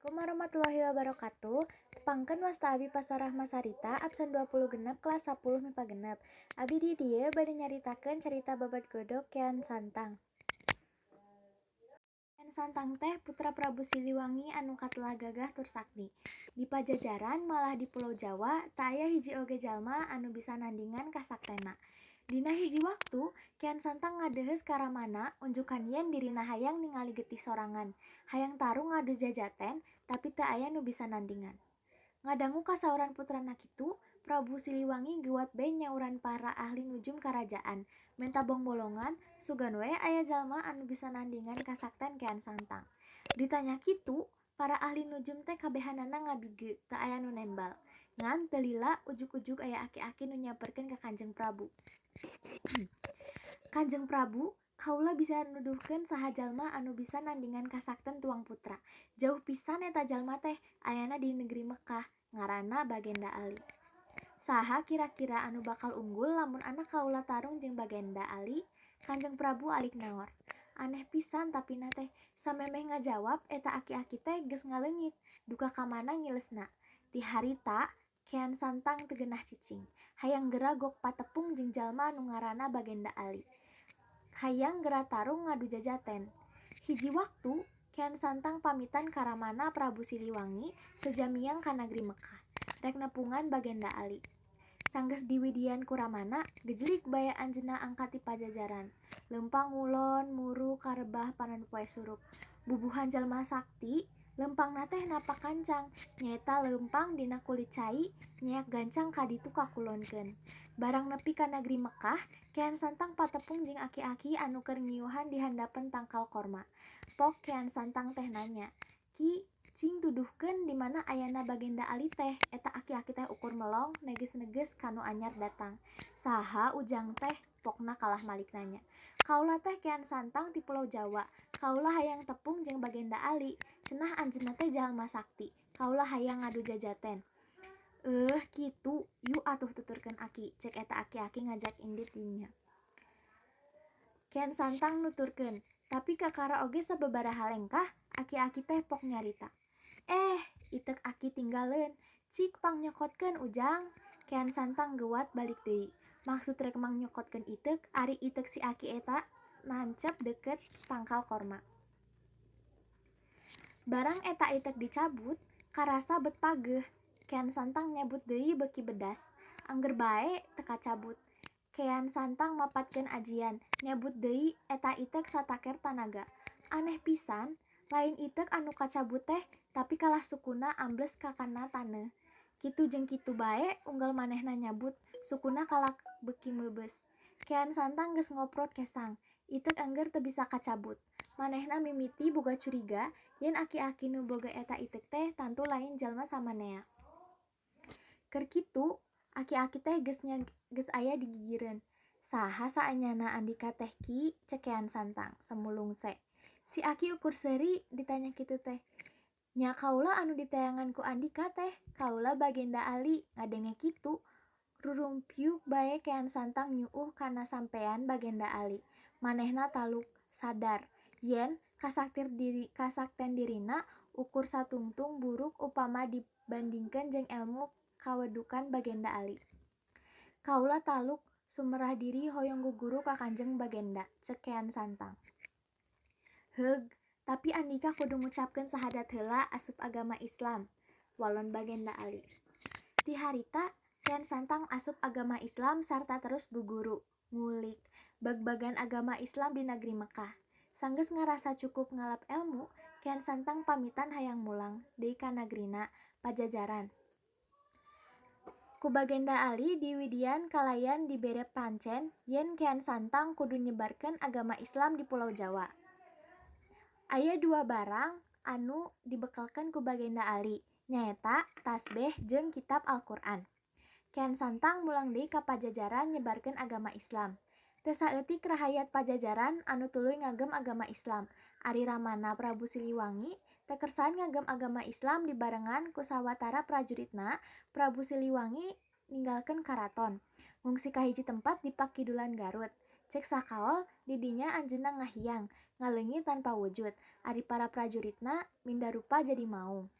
Assalamualaikum warahmatullahi wabarakatuh. Tepangkeun wasta abi Pasarah Masarita absen 26 kelas 10 MIPA 6. Abi di dieu bade nyaritakeun carita babad godog Kean Santang. Kean Santang teh putra Prabu Siliwangi anu katelah gagah tur sakti. Di Pajajaran malah di Pulau Jawa teu aya hiji oge jalma anu bisa nandingan kasaktena. Dina hiji waktu, Kean Santang ngadeuheus ka ramana unjukan yen dirina hayang ningali getih sorangan, hayang tarung ngadu jajaten tapi teu aya nu bisa nandingan. Ngadangu kasauran putrana kitu, Prabu Siliwangi geuwat bae nyauran para ahli nujum karajaan, menta bongbolongan sugan we aya jalma anu bisa nandingan kasakten Kean Santang. Ditanya kitu, para ahli nujum teh kabehanana ngabige, teu aya nu nembal. Ngan teu lila ujug-ujug aya aki-aki nu nyamperkeun ka Kanjeng Prabu. Kanjeng Prabu, kaula bisa nuduhkeun saha jalma anu bisa nandingan kasakten tuang putra. Jauh pisan eta jalma teh, ayana di negeri Mekkah, ngaranna Bagenda Ali. Saha kira-kira anu bakal unggul lamun anak kaula tarung jeung Bagenda Ali? Kanjeng Prabu alik naor. Aneh pisan tapina teh, samemeh ngajawab eta aki-aki teh geus ngaleungit, duka ka mana ngilesna. Ti harita, Kean Santang teu geunah cicing, hayang gera gok patepung jeung jalma anu ngaranna Bagenda Ali. Hayang gera tarung ngadu jajaten. Hiji waktu, Kean Santang pamitan ka ramana Prabu Siliwangi seja miang ka nagri Mekkah, rek nepungan Bagenda Ali. Sanggeus diwidian ku ramana, gejlig bae anjeunna angkat ti Pajajaran. Leumpang ngulon muru karebah panon poe surup. Bubuhan jalma sakti, leumpangna teh napak kancang, nyaeta leumpang dina kulit cai, nyaak gancang ka ditu kakulonkeun. Barang nepi ka nagri Mekkah, Kean Santang patepung jeung aki-aki anu keur ngiuhan di handapeun tangkal korma. Pok Kean Santang teh nanya, "Ki, cing tuduhkeun di mana ayana Bagenda Ali teh?" Eta aki-aki teh ukur melong, neges-neges ka nu anyar datang. "Saha ujang teh?" Pokna kalah malik nanya. "Kaula teh Kean Santang ti Pulau Jawa. Kaula hayang tepung jeung Bagenda Ali. Cenah anjeunna teh jalma sakti. Kaula hayang ngadu jajaten." "Euh kitu, yu atuh tuturkeun aki," cek eta aki-aki ngajak indit dinya. Kean Santang nuturkeun, "Tapi kakara oge sababaraha lengkah?" Aki-aki teh pok nyarita. "Eh, iteuk aki tinggaleun. Cik pangnyokotkeun ujang." Kean Santang geuwat balik deui. Maksud rek mangnyokotkeun iteuk, ari iteuk si aki eta nancep deukeut tangkal korma. Barang eta iteuk dicabut, karasa bet pageuh. Kean Santang nyabut deui beuki bedas, angger bae teu kacabut. Kean Santang mapatkeun ajian, nyabut deui eta iteuk sataker tanaga. Aneh pisan, lain iteuk anu kacabut teh, tapi kalah sukuna ambles ka kana taneuh. Kitu jeung kitu bae unggal manehna nyabut, sukuna kalah beuki meubeus. Kean Santang geus ngoprot kesang, iteuk angger teu bisa kacabut. Manehna mimiti boga curiga yen aki-aki nu boga eta iteuk teh tantu lain jalma samanea. Keur kitu, aki-aki teh geus aya di gigireun. "Saha saenyana andika teh Ki?" cek Kean Santang, semulungse. Si aki ukur seuri ditanya kitu teh. "Nya kaula anu diteangan ku andika teh, kaula Bagenda Ali." Ngadenge kitu, rurumpiuk bae Kean Santang nyuuh kana sampean Bagenda Ali. Manehna taluk, sadar yen kasakten dirina ukur satungtung buruk upama dibandingkeun jeung elmu kawedukan Bagenda Ali. "Kaula taluk sumerah diri hoyong guguru ka Kanjeng Bagenda," cek Kean Santang. "Heug, tapi andika kudu ngucapkeun sahadat heula asup agama Islam," walon Bagenda Ali. Ti harita, Kean Santang asup agama Islam sarta terus guguru, ngulik, bagbagan agama Islam di nagri Mekkah. Sanggeus ngarasa cukup ngalap elmu, Kean Santang pamitan hayang mulang deui ka nagrina, Pajajaran. Ku Bagenda Ali diwidian kalayan dibere pancen yen Kean Santang kudu nyebarkeun agama Islam di Pulau Jawa. Aya dua barang anu dibekelkeun ku Bagenda Ali, nyaeta tasbeh jeung kitab Al-Qur'an. Kean Santang mulang deui ka Pajajaran nyebarkeun agama Islam. Teu saeutik rahayat Pajajaran anu tuluy ngagem agama Islam. Ari ramana Prabu Siliwangi teu kersaan ngagem agama Islam dibarengan ku sawatara prajuritna, Prabu Siliwangi ninggalkeun karaton, ngungsi ka hiji tempat di pakidulan Garut. Cek sakaol, di dinya anjeunna ngahiang, Ngaleungit tanpa wujud. Ari para prajuritna minda rupa jadi maung.